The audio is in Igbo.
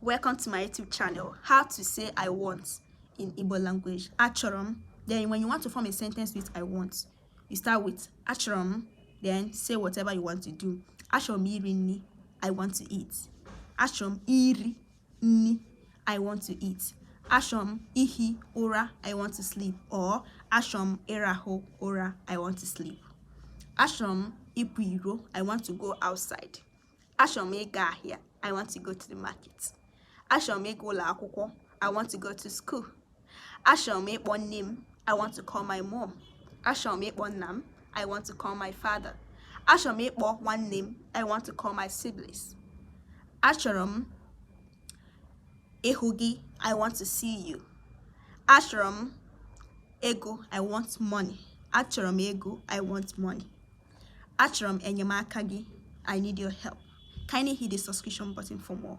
Welcome to my YouTube channel. How to say "I want" in Igbo language. Achọrọ m. Then when you want to form a sentence with "I want", you start with "achọrọ m", then say whatever you want to do. Achọrọ m iri nni. I want to eat. Achọrọ m iri nni. I want to eat. Achọrọ m ihi ụra. I want to sleep. Or achọrọ m ịrahụ ụra. I want to sleep. Achọrọ m ịpụ iro. I want to go outside. Achọrọ m ịga ahịa. I want to go to the market. Achọrọ m ịga ụlọ akwụkwọ. I want to go to school. Achọrọ m ịkpọ nne m. I want to call my mom. Achọrọ m ịkpọ nna m. I want to call my father. Achọrọ m ịkpọ nwanne m. I want to call my siblings. Achọrọ m ịhụ gị. I want to see you. Achọrọ m ego. I want money. Achọrọ m ego. I want money. Achọrọ m enyemaka gị. I need your help. Kindly hit the subscription button for more.